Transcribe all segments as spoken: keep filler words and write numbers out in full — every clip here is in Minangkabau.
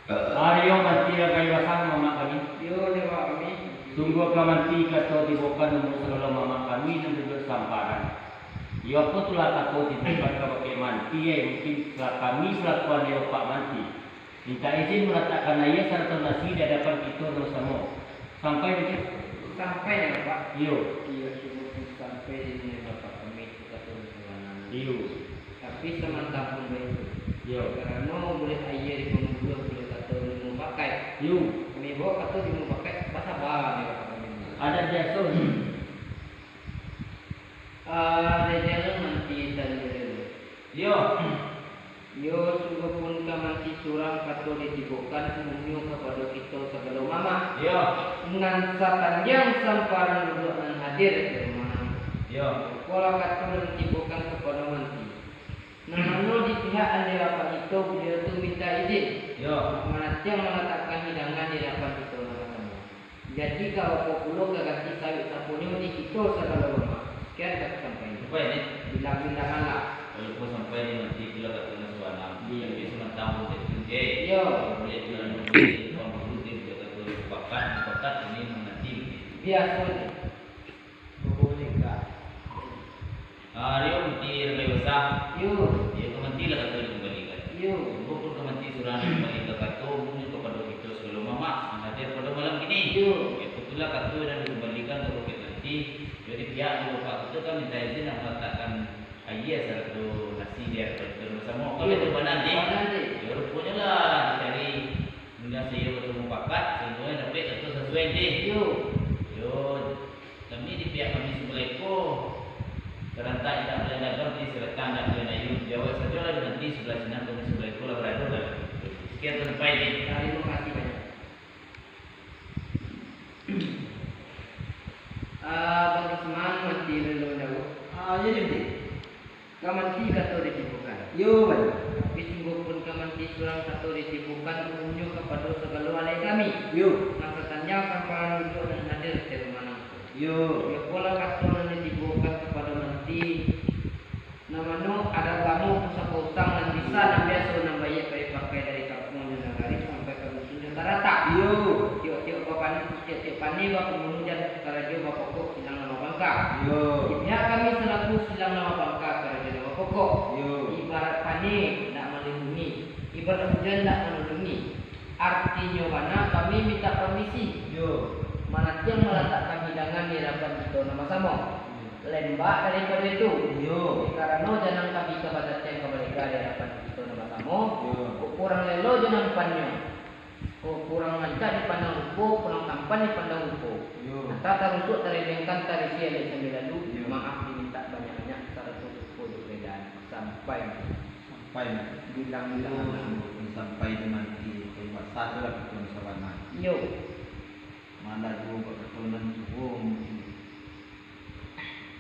Ayo manti ka kayu basah mamak kami. Iyo, dek mamak kami. Sungguah ka manti kato tibokan umua sagalo mamak kami nan duduak samparan. Iyo, apo tu lah kato tibokan kabake manti, eh, mungkin salah kami salaku anak bapak manti. Mintak izin malatakkan aia sarato nasi di adapan kito nan basamo. Sampai, Manti? Sampai, dek bapak? Iyo. Iyo, sungguah pun sampai di anak bapak kami tu kato nan sabananyo. Iyo. Tapi samantang pun baitu. Iyo. Karano buliah aia di pambuluah buliah kato di mupakaik. Iyo. Kami bao kato di mupakaik, basaba dek bapak kami. Adat biaso. Ah, dek jaleh manti tadi. Iyo. Iyo, sungguah pun ka manti surang kato ditibokan umuanyo kapado kito sagalo mamak. Iyo. Nan satandiang samparan duduak nan hadir di rumah. Iyo. Apolah kato nan ditibokan kapado manti. Nan mano di pihak anak bapak kito, buliah tu minta izin. Iyo. Manatiang malatakkan hidangan di adapan kito nan basamo. Jadi, ka apo pulo ka ganti sawik saponyo di kito sagalo mamak. Sakian ka sampaian. Sampai ni. Bilang-bilangan lah. Kalau pun sampai ni, manti pulo kato nan sabananyo. Iyo. Tapi samantang pun tak tunjai. Iyo. Buliah tu lalu, buliah tu lalu, dia buliah kato bakat, bakat ini mananti. Biaso je. Babolehkah? Ah, iyo, manti nan kayu basah. Iyo. Iyo, ka manti lah kato dikumbalikan. Iyo. Sungguah pun ka manti surang dikumbalikan kato umuanyo kapado kito sagalo mamak nan hadir pado malam kini. Iyo. Iyo, apo tu lah kato nan dikumbalikan kabake manti. Iyo, di pihak anak bapak kito kan minta izin nak malatakkan aia sarato nasi di adapan kito nan basamo. Kan itu bana, Manti? Bana, Manti. Iyo, ruponyo lah dicari. Undang saiyo kato mupakat, saiyo dapek kato sasuai, Manti. Iyo. Iyo. Kami di pihak kami sabalah iko, sarantak indak buliah dagang, di sarantak indak buliah nayun. Jawab sajolah di manti sabalah sinan, kami sabalah iko lah barado dalam. Sakian tu sampai ni. Tarimo kasih banyak. Ah, Bang Usman, manti lalu jauah. Ah, iyo, Manti. Ka manti kato ditibokan. Iyo, bana. Tapi sungguah pun ka manti surang kato ditibokan umuanyo kapado sagalo alek kami. Iyo. Nan satandiang samparan duduak nan hadir di rumah nangko. Iyo. Iyo pulo kato nan ditibokan kapado manti, nan mano adat lamo pusako usang nan bisa, nan biaso, nan baiak ka dipakai dari kampuang jo nagari sampai ka dusun jo taratak. Iyo. Tiok-tiok bapani-, tiok-tiok paneh bapambuluah jan karajo bapokok silang nan bapangka. Iyo. Di pihak kami salaku silang nan bapangka karajo nan bapokok. Iyo. Ibarat paneh ndak malindungi, ibarat ujan ndak manulungi. Artinyo bana kami mintak pamisi. Iyo. Manatiang malatakkan hidangan di adapan kito nan basamo. Iyo. Lembak daripado itu. Iyo. Dek karano janang kami ka batatiang ka baleka di adapan kito nan basamo. Iyo. Kok kurang lelo jo nampannyo. Kok kurang rancak dipandang rupo, kurang tampan dipandang rupo. Iyo. Ata tarusuak tarelengkan tarisi alek sambilan lalu, iyo, maaf dimintak banyak-banyak sarato syukur jo peredaan. Sampai. Sampai, Manti. Bilang-bilang. Iyo, anak. Sampai di manti, kayu basah tu lah kato nan sabana. Iyo. Malah juo bak kato nan juo mungkin.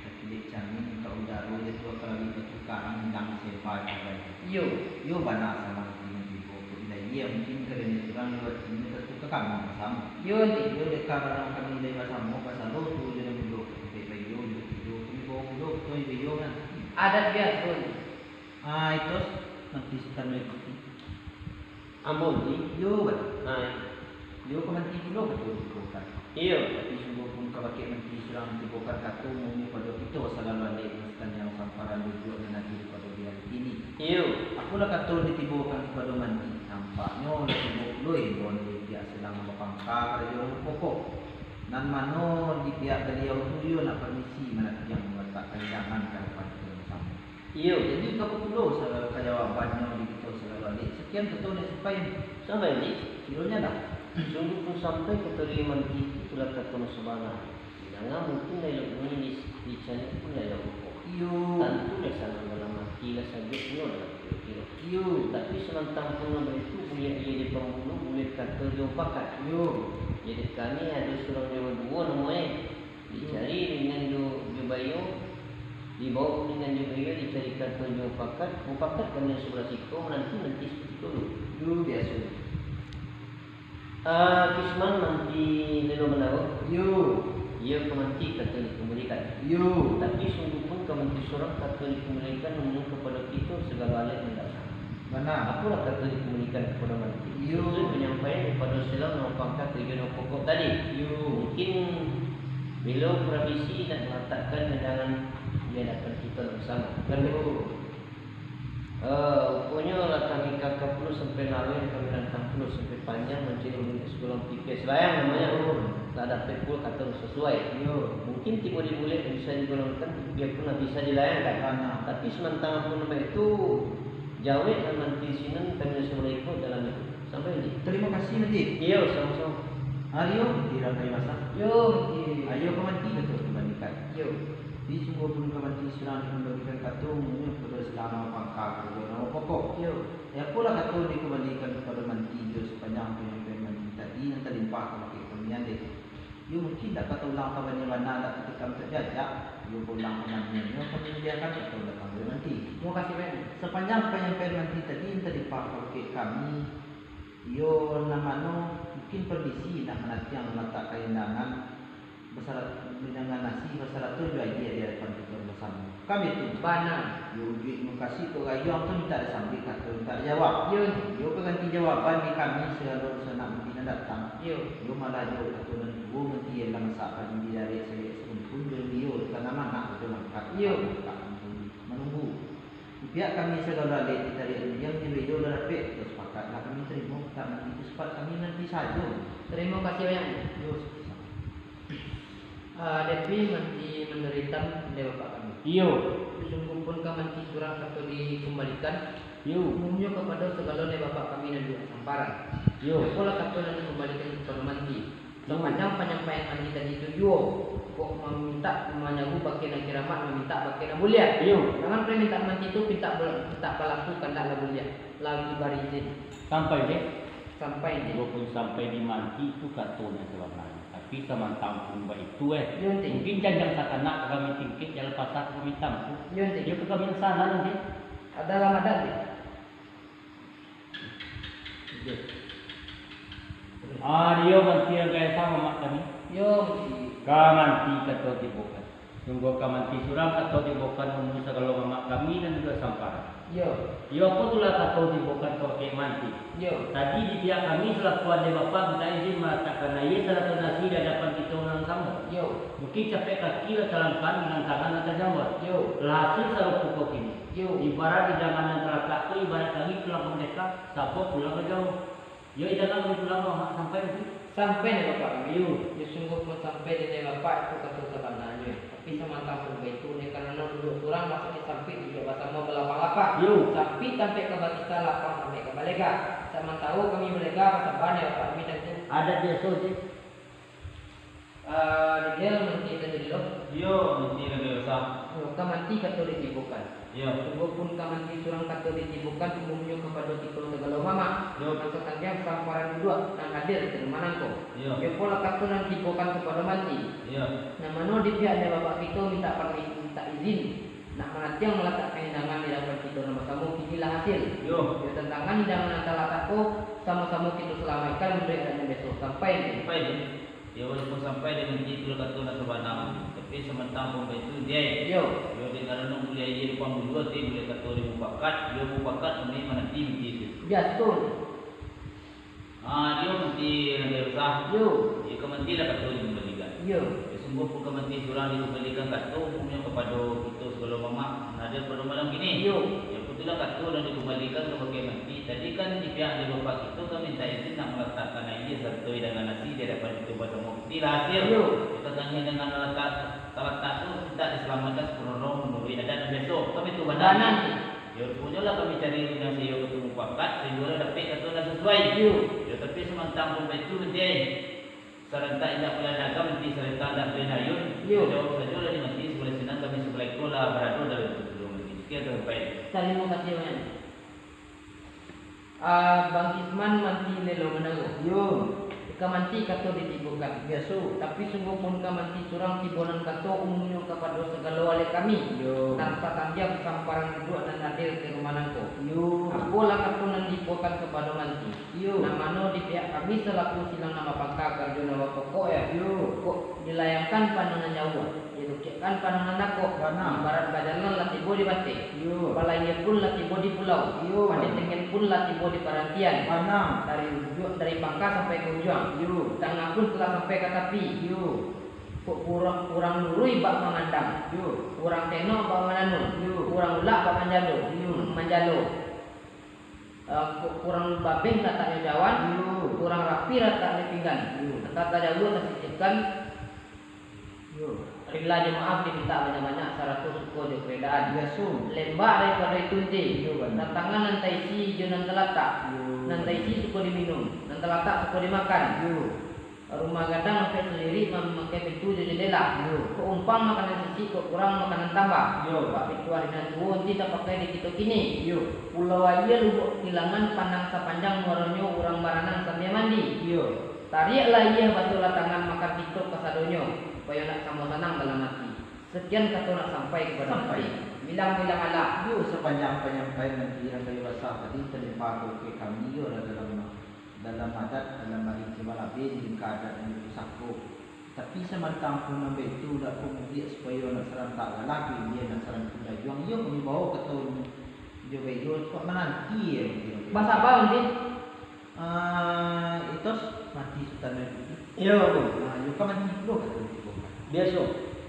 Tapi dek camin ka udaro je tu, apalagi ka tukang, hilang sempa sabananyo. Iyo. Iyo, bana samo mungkin tibo tu. Lah iyo, mungkin karano surang lewat siko, ka tukang ka samo. Iyo, Manti. Iyo, dek karano kami lai basamo, basalo tu je nan duduak, sampai baiyo, duduak tido, kami bao pulo, betul baiyo kan. Adat biaso, Manti. Ah, itu, Manti Sutan Meliputi. Ambo, Manti? Iyo, bana. Ah. Iyo, ka manti pulo kato ditibokan. Iyo. Tapi sungguah pun kabake manti surang ditibokan kato umuanyo pado kito sagalo alek nan satandiang samparan duduak nan hadir pado di ari kini. Iyo. Apolah kato ditibokan kapado manti, nampaknyo lah tibo pulo imbauan dari pihak silang nan bapangka karajo nan bapokok. Nan mano di pihak baliau tu iyo nak pamisi manatiang malatakkan hidangan ka adapan kito nan basamo. Iyo. Jadi, ka apo pulo sagalo kajawabannyo di kito sagalo alek? Sakian kato nan sampai. Sampai, Manti? Iyo nyo lah. Sungguah pun sampai kato dari manti tu, itulah kato nan sabana. Didanga mungkin lah elok bunyi, di-, dicaliak pun lah elok rupo. Iyo. Tantu lah sanang dalam ati, lah sajuak pulo dalam kiro-kiro. Iyo. Tapi samantang pun nan baitu, buliah aia di pambuluah, buliah kato jo mupakat. Iyo. Jadi kami ado surang jo duo namo, eh. Dicari ringan jo, jo baiyo, dibaok ringan jo baiyo, dicari kato jo mupakat, mupakat ka nan sabalah siko, mananti-nanti sakutiko tu. Yo, biaso. Ah, Kisman manti lelo mandawa. Yo. Iyo ka manti kato dikumbalikan. Yo. Tapi sungguah pun ka manti surang kato dikumbalikan, nunjuak kapado kito sagalo alek nan datang. Bana. Apolah kato dikembalikan kapado manti? Iyo. Sasuai panyampaian daripado silang nan bapangka karajo nan bapokok tadi. Iyo. Mungkin baliau parmisi nak malatakkan undangan di adapan kito nan basamo. Kan? Iyo. Eh, ruponyo lah kami kaka pulo sampai lalu, kami rantang pulo sampai panjang mancari sagalo pikia. Silayang namonyo. Iyo. Lah dapek pulo kato nan sasuai. Iyo. Mungkin tibo di bulek bisa digolongkan, pikia pun lah bisa dilayangkan. Bana. Tapi samantang pun baitu, jawek nan manti sinan kami rasa mulai ikut dalam itu. Sampai, Manti. Tarimo kasih, Manti. Iyo, samo-samo. Ayo, Manti Rangkai Basah. Yo, Manti. Ayo ka manti kato dikembalikan. Yo. Tapi sungguahpun ka manti surang dikembalikan kato, umumnyo kapado silang nan bapangka karajo nan bapokok. Yo. Apolah kato dikembalikan kapado manti jo sapanjang panyampaian manti tadi nan talimpah kabake kami, dek. Iyo mungkin indak ka taulang ka bana-bana, indak ka tikam tajajak, iyo ka ulang ka namo nyo ka manjadiakan kato datang dari manti. Tarimo kasih banyak. Sapanjang panyampaian manti tadi nan talimpah kabake kami, iyo nan mano mungkin parmisi nak manatiang malatakkan undangan basara-, undangan nasi basarato jo aia di adapan kito basamo. Kan baitu? Bana. Iyo, ujuik mukasuik tu rayuang tu mintak disambuik, kato mintak dijawab. Iyo, Nyi. Iyo ka ganti jawaban di kami sagalo sanak manti nan datang. Iyo. Iyo malah jo kato nan tuo manti, iyo lah masak padi di darek sayek sarumpun jo liau di tanah manak jo langkat. Iyo. Langkat manunggu. Di pihak kami sagalo alek di tariak rundiang di mejo lah dapek, kito sapakat lah kami tarimo, mintak manti tu sifat kami manti sajo. Tarimo kasih banyak, Nyi. Iyo, sama-sama. Ah, Devi manti mandaritan dek bapak kami. Iyo. Sungguahpun ka manti surang kato dikembalikan. Iyo. Umumnyo kapado sagalo dek bapak kami nan duduak samparan. Iyo. Apolah kato nan dikembalikan kapado manti. Iyo. Sapanjang panyampaian manti tadi tu juo, kok mamintak manyaru bakeh nan kiramat, mamintak bakeh nan buliah. Iyo. Jangan pamintak manti tu pintak bal-, pintak balaku kandak lah buliah, lah barizin. Sampai, dek? Sampai, dek. Walaupun sampai di manti tu kato nan sabananyo. Tapi samantang pun baitu, eh. Iyo, Nti. Mungkin janjang sakanak kami tingkek, jalan pasar kami tampuah. Iyo, Nti. Iyo ka kami nan sanan, Nti. Ado lah madan, Nti. Iyo. Ah, iyo manti nan ka esa mamak kami. Iyo, Nti. Ka manti kato tibokan. Sungguah ka manti surang kato tibokan umum sagalo mamak kami nan duduak samparan. Iyo. Iyo, apo tu lah kato tibokan kabake manti. Iyo. Tadi di pihak kami salaku alek bapak mintak izin malatakkan aia sarato nasi di adapan kito nan samo. Iyo. Mungkin capek kaki lah talangkah, tangan lah tajambat. Iyo. Lah hasil sarupo kini. Iyo. Ibarat idangan nan talatak tu, ibarat kami pulang ka mardeka, sabo pulang ka jauah. Iyo, idangan kami pulang ka mamak, sampai, Nti? Sampai dek bapak kami. Iyo. Iyo, sungguahpun sampai dek bapak itu kato sabananyo. Tapi samantang pun baitu, dek karano duduak surang masih disampik, duduak basamo balapang-lapang. Iyo. Sampik tampek ka bakisah, lapang tampek ka balega. Samantaro kami balega, basaba dek bapak kami tantu. Adat biaso, Nti. Ah, Daniel manti tadi lo. Iyo, manti Rangkai Basah. Iyo, ka manti kato ditibokan. Iyo. Sungguahpun ka manti surang kato ditibokan, umumnyo kapado kito sagalo mamak. Iyo. Nan satandiang samparan duduak, nan hadir di rumah nangko. Iyo. Iyo pulo kato nan ditibokan kapado manti. Iyo. Nan mano di pihak dek bapak kito mintak parmi-, mintak izin, nak manatiang malatakkan idangan di adapan kito nan basamo, kini lah hasil. Iyo. Iyo, tantangan idangan nan talatak ko, samo-samo kito salamaikkan manuruik adat nan biaso. Sampai, Nti. Sampai, Nti. Iyo, walaupun sampai dek manti tu lah kato nan sabana, tapi samantang pun baitu, Nti ai. Iyo. Iyo, dek karano buliah aia di pambuluah, Nti, buliah kato di mupakat, iyo mupakat kami mananti manti tu. Biaso. Ah, iyo manti Rangkai Basah. Iyo. Iyo ka manti lah kato dikambalikan. Iyo. Iyo, sungguahpun ka manti surang dikambalikan kato, umumnyo kapado kito sagalo mamak nan hadir pado malam kini. Iyo. Iyo, apo tu lah kato nan dikambalikan kabake manti. Tadi kan di pihak dek bapak kito ka mintak izin nak malatakkan aia sarato idangan nasi di adapan kito basamo, kini lah hasil. Iyo. Iyo, tantangan idangan nan talatak, talatak tu mintak disalamaikkan sakurang-kurang manuruik adat nan biaso. Kan baitu bana? Bana. Iyo, ruponyo lah kami cari nan saiyo kato mupakat, saiyo lah dapek kato nan sasuai. Iyo. Iyo, tapi samantang pun baitu, Nti ai. Sarantak indak buliah dagam, Nti, sarantak indak buliah nayun. Iyo. Jawab sajo lah di manti sabalah sinan, kami sabalah iko lah barado dalam itu pulo, Nti. Sakian sampai. Tarimo kasih banyak. Ah, Bang Isman manti Lelo Manaro. Iyo. Ka manti kato ditibokan. Biaso. Tapi sungguahpun ka manti surang tibo nan kato, umumnyo kapado sagalo alek kami. Iyo. Nan satandiang samparan duduak nan hadir di rumah nangko. Iyo. Apolah kato nan ditibokan kapado manti. Iyo. Nan mano di pihak kami salaku silang nan bapangka karajo nan bapokok, yo. Iyo. Kok dilayangkan pandangan jauah, yaitu Kan panangan dakok, bana, ibarat bajalan lah tibo di bateh. Iyo. Balayia pun lah tibo di pulau. Iyo, bana. Pandai tengen pun lah tibo di parantian. Bana. Dari ujuang, dari pangka sampai ka ujuang. Iyo. Tangah pun telah sampai ka tapi. Iyo. Kok kurang, kurang luruih bak mamandang. Iyo. Kurang tenok bak mananun. Iyo. Kurang ulak bak manjalo. Iyo. Manjalo. Eh, ku-, kurang babeh lataknyo cawan, iyo, kurang rapi lataknyo pinggan. Iyo. Antah tajauah tasisipkan, iyo, rila jo maaf dimintak banyak-banyak, sarato suko jo karedaan. Biaso. Lembak daripado itu, Nti. Iyo, bana. Tantangan nan taisi jo nan talatak. Iyo. Nan taisi suko diminum, nan talatak suko dimakan. Iyo. Rumah gadang ampek salirik, mamakai pintu jo jandela. Iyo. Kok umpang makanan sisik, kok kurang makanan tambah. Iyo. Bak pituah di nan tuo, Nti tapakai di kito kini. Iyo. Pulau aia Lubuak Kilangan, panang sapanjang muaronyo, urang baranang sambia mandi. Iyo. Tariaklah aia, basuahlah tangan, makan kito kasadonyo, supayo nak samo sanang dalam ati. Sakian kato nak sampai kapado Nti. Sampai. Bilang-bilang alah. Iyo, sapanjang panyampaian Nti nan kayo basah tadi, talimpah ka kami, iyo lah dalam dalam adat, dalam ari Timalabeh, di lingka adat nan di pusako. Tapi samantang pun nan baitu, dak ko mudiak supayo nak sarantak galah, pindia nak sarantak dayuang, iyo kami bao kato jo baiyo, supayo mananti, iyo, mungkin. Basaba, mungkin? Ah, itos mati Sutan Nabi. Iyo, Bu. Ah, iyo ka manti pulo kato ditibokan. Biaso.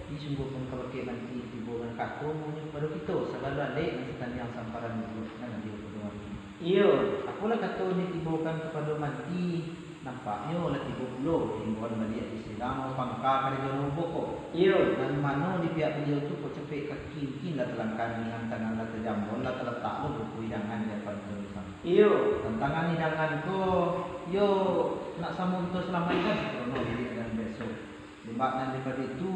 Di sungguah pun ka bakeh manti tibokan kato, munyo kapado kito, sagalo alek nan satandiang samparan dulu, nan ado pado manti. Iyo. Apolah kato ditibokan kapado manti, nampaknyo lah tibo pulo imbauan baliak di silang pangka karajo nan pokok. Iyo. Nan mano di pihak baliau tu kok capek kaki, mungkin lah talangkah dengan tangan lah tajambon, lah talatak lo buku hidangan di apan tu di sana. Iyo. Tantangan hidangan ko, yo nak samo kito salamaikkan saparono diri dan biaso. Limbak nan daripado itu,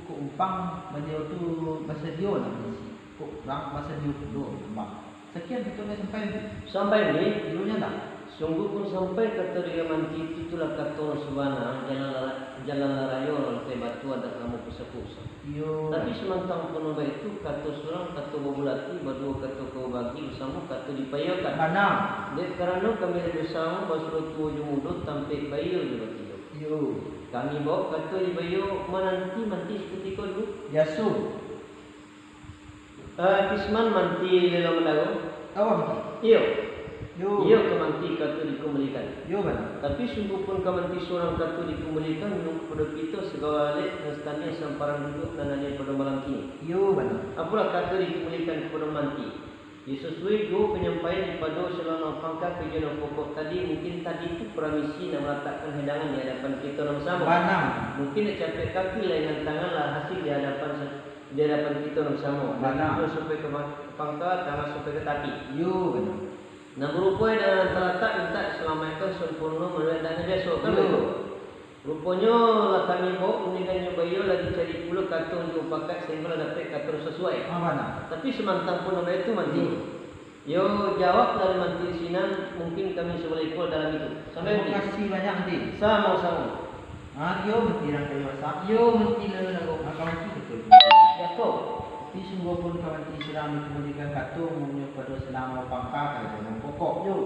kok umpang baliau tu basadio nak mangisi, kok urang basadio pulo, umpang. Sakian kato nan sampai tu. Sampai, Nti? Iyo nyo lah. Sungguahpun sampai kato dari manti tu, itulah kato nan sabana, jalan la-, jalan larayo nan lantai batu, adat lamo pusako usah. Iyo. Tapi samantang pun baitu, kato surang kato babulati, baduo kato kawa bagi, basamo kato dipaiyokan. Bana. Dek karano kami lah basamo, basuo tuo jo mudo, tampek baiyo jo batiyo. Iyo. Kami bao kato di baiyo, mananti manti sakutiko dulu. Biaso. Ah, Kisman manti Lelo Mandaro. Awak manti? Iyo. Yo. Iyo ka manti kato dikumbalikan. Yo, bana. Tapi sungguahpun ka manti surang kato dikumbalikan, nuntuik kapado kito sagalo alek nan satandiang samparan duduak nan ado pado malam kini. Yo, bana. Apolah kato dikumbalikan kapado manti. Yo, sasuai juo panyampaian daripado salamo pangka karajo nan pokok tadi, mungkin tadi tu paramisi nak malatakkan hidangan di hadapan kito nan basamo. Bana. Mungkin nak capek kaki, laingan tangan lah hasil di hadapan sa-, di hadapan kito nan basamo. Bana. Kaki sampai ka ma-, pangka, tangan sampai ka tapi. Yo, bana. Nan barupo hidangan nan talatak mintak salamaikkan sampurno manuruik adat nan biaso, kan? Yo. Baitu? Ruponyo lah kami bao, undiannyo baiyo lah dicari pulo kato untuak mupakaik, sahinggo lah dapek kato nan sasuai. Ah, bana. Tapi samantang pun nan baitu, manti. Yo. Yo, jawab dari manti sinan, mungkin kami sabaleh iko dalam itu. Sampai, manti. Tarimo kasih banyak, manti. Samo-samo. Ah, iyo, manti nan kayo basah. Iyo, manti nan kayo basah. Ah, ka manti batua. Biaso. Tapi sungguahpun ka manti surang dikumbalikan kato, munyo kapado salamo pangka karajo nan pokok. Yo.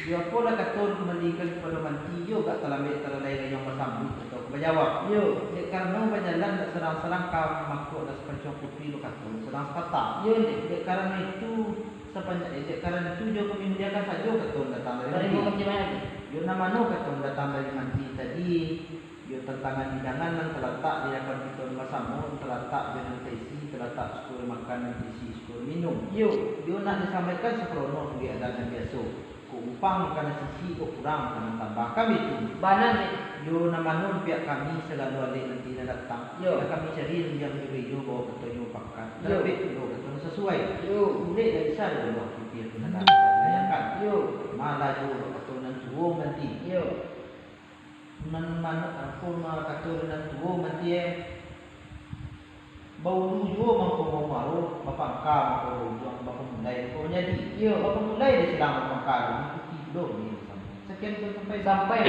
Iyo, apolah kato dikumbalikan kapado manti, iyo, agak talambek talalai gayuang basambuik atau bajawab. Iyo. Dek karano bajalan dak sarang-sarang, ka mangko dak sapancuang kupi, bakato sadang sapatah. Iyo, Nti. Dek karano itu, sapanjang, eh, dek karano itu, jo kami muliakan sajo kato nan datang dari manti. Tarimo kasih banyak, Nti. Yo, nan mano kato nan datang dari manti tadi, yo, tantangan hidangan nan talatak di hadapan kito nan basamo, talatak jo nan taisi, talatak suko makan, nan taisi suko minum. Yo. Yo, nak disamaikan saparono untuak adat nan biaso. Kok umpang makanan sisik, kok kurang makanan tambah, kan baitu? Bana, Nti. Yo, nan mano pihak kami sagalo alek nanti nan datang. Yo. Lah kami cari nan diam jo baiyo, bao katonyo mupakaik. Yo. Tapi pulo kato nan sasuai. Yo. Ulek dari sa dari buah pipia tu nan datang, bayangkan. Yo. Malah juo kato nan tuo manti. Yo. Nan mano, apo ma kato nan tuo manti, eh? Baulu juo mangko bamuaro, bapangka mangko baujuang, bapamulai mangko manyadi. Iyo. Bapamulai dari silang bapangka, mangikuti pulo bunyi nan samo. Sakian pun sampai. Sampai.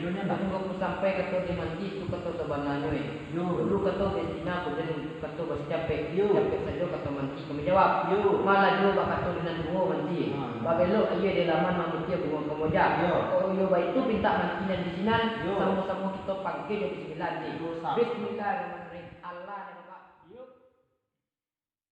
Iyo nyo lah. Sungguahpun sampai kato di manti tu kato sabananyo, eh. Yo. Dulu kato baistina, kamudian kato basicapek. Yo. Capek sajo kato manti ka manjawab. Yo. Malah juo bak kato di nan tuo manti. Ha. Babelok aia di laman, mamutia bungo kamboja. Yo. Kok iyo baitu pintak manti nan di sinan, yo, samo-samo kito panggia jo bismillah, Nti. Yo, sa. Bismillahirrahmanirrahim. Allah nan ba-